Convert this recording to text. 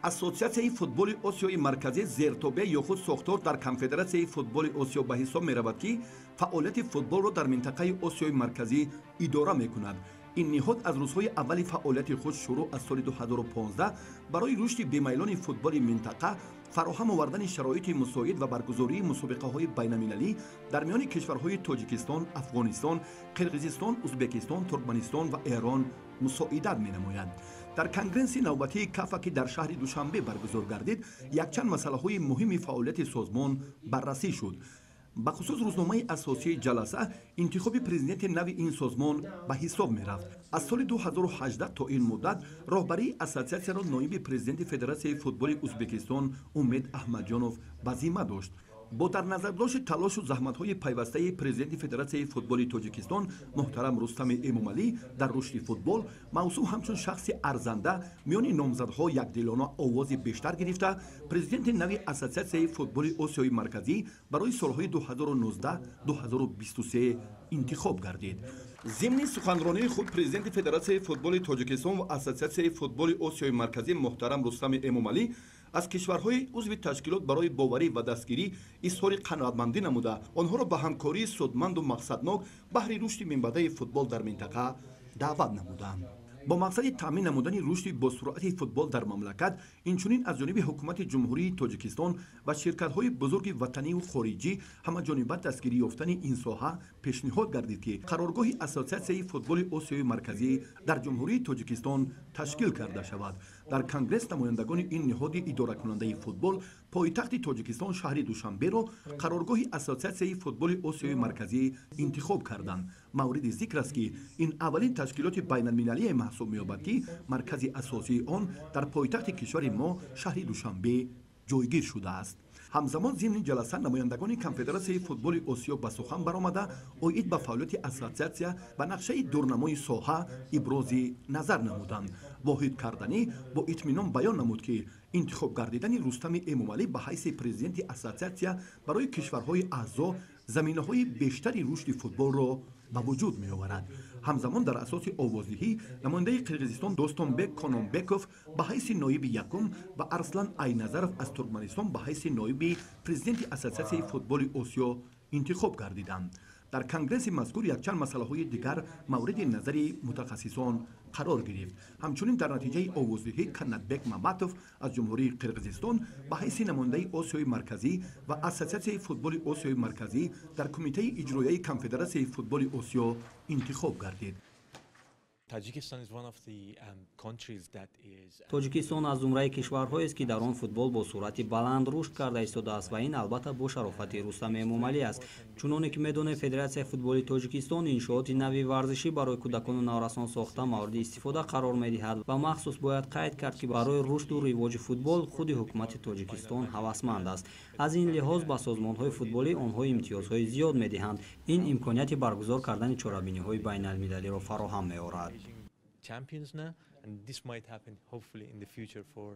Ассотсиатсияи футболи Осиёи Марказӣ зертобеъ ё худ сохтор дар Конфедератсияи футболи Осиё ба ҳисоб меравад, ки фаъолияти футболро дар минтақаи Осиёи Марказӣ идора мекунад. Ин ниҳод аз рӯзҳои аввали фаъолияти худ, шурӯъ аз соли 2015, барои рушди бемайлони футболи минтақа, фароҳам овардани шароити мусоид ва баргузории мусобиқаҳои байналмилалӣ дар миёни кишварҳои Тоҷикистон, Афғонистон, Қирғизистон, Узбекистон, Туркманистон ва Эрон мусоидат менамояд. Дар конгресси навбатии КАФА, ки дар шаҳри Душанбе баргузор гардид, якчанд масъалаҳои муҳими фаъолияти созмон баррасӣ шуд. Бахусус рӯзномаи асосии ҷаласа интихоби президенти нави ин созмон ба ҳисоб мерафт. Аз соли 2018 то ин муддат роҳбарии ассотсиатсияро ноиби президенти Федератсияи футболи Узбекистон Умед Аҳмадҷонов ба зимма дошт. Бо дар назардошти талошу заҳматҳои пайвастаи президенти Федератсияи футболи Тоҷикистон муҳтарам Рустами Эмомалӣ дар рушди футбол, мавсум ҳамчун шахси арзанда миёни номзадҳо якдилона овози бештар гирифта, президенти нави Ассотсиатсияи футболи Осиёи Марказӣ барои солҳои 2019-2023 интихоб гардид. Зимни суханронии худ президенти Федератсияи футболи Тоҷикистон ва Ассотсиатсияи футболи Осиёи Марказӣ муҳтарам Рустами Эмомалӣ аз кишварҳои узви ташкилот барои боварӣ ва дастгирӣ изҳори қаноатмандӣ намуда, онҳоро ба ҳамкории судманду мақсаднок баҳри рушди минбаъдаи футбол дар минтақа даъват намуданд. Бо мақсади таъмин намудани рушди босуръати футбол дар мамлакат, инчунин аз ҷониби ҳукумати Ҷумҳурии Тоҷикистон ва ширкатҳои бузурги ватаниву хориҷӣ ҳамаҷониба дастгирӣ ёфтани ин соҳа, пешниҳод гардид, ки қароргоҳи Ассотсиатсияи футболи Осиёи Марказӣ дар Ҷумҳурии Тоҷикистон ташкил карда шавад. Дар конгресс намояндагони ин ниҳоди идоракунандаи футбол пойтахти Тоҷикистон, шаҳри Душанберо қароргоҳи Ассотсиатсияи футболи Осиёи Марказӣ интихоб карданд. Мавриди зикр аст, ки ин аввалин ташкилоти байналмилалие маҳсуб меёбад, ки маркази асосии он дар пойтахти кишвари мо, шаҳри Душанбе, ҷойгир шудааст. Ҳамзамон зимни ҷаласа намояндагони Конфедератсияи футболи Осиё ба сухан баромада, оид ба фаъолияти ассотсиатсия ва нақшаи дурнамои соҳа ибрози назар намуданд. Воҳид Карданӣ бо итминон баён намуд, ки интихоб гардидани Рустами Эмомалӣ ба ҳайси президенти ассотсиатсия барои кишварҳои аъзо заминаҳои бештари рушди футболро ба вуҷуд меоварад. Ҳамзамон дар асоси овоздиҳӣ намояндаи Қирғизистон Достонбек Кононбеков ба ҳайси ноиби якум ва Арслан Айназаров аз Туркманистон ба ҳайси ноиби президенти Ассотсиатсияи футболи Осиё интихоб гардиданд. Дар конгресси мазкур якчанд масъалаҳои дигар мавриди назари мутахассисон қарор гирифт. Ҳамчунин дар натиҷаи овоздиҳӣ Канатбек Маматов аз Ҷумҳурии Қирғизистон ба ҳайси намояндаи Осиёи Марказӣ ва Ассотсиатсияи футболи Осиёи Марказӣ дар Кумитаи иҷроияи Конфедератсияи футболи Осиё интихоб гардид. Тоҷикистон аз зумраи кишварҳоест, ки дар он футбол бо суръати баланд рушд карда истодааст, ва ин албатта бо шарофати Рустам Эмомалӣ аст. Чуноне ки медонем, Федератсияи футболи Тоҷикистон иншооти нави варзишӣ барои кӯдакону наврасон сохта, мавриди истифода қарор медиҳад. Ва махсус бояд қайд кард, ки барои рушду ривоҷи футбол худи ҳукумати Тоҷикистон ҳавасманд аст. Аз ин лиҳоз ба созмонҳои футболӣ онҳо имтиёзҳои зиёд медиҳанд. Ин имконияти баргузор кардани чорабиниҳои байналмилалиро фароҳам меорад. Champions now, and this might happen hopefully in the future for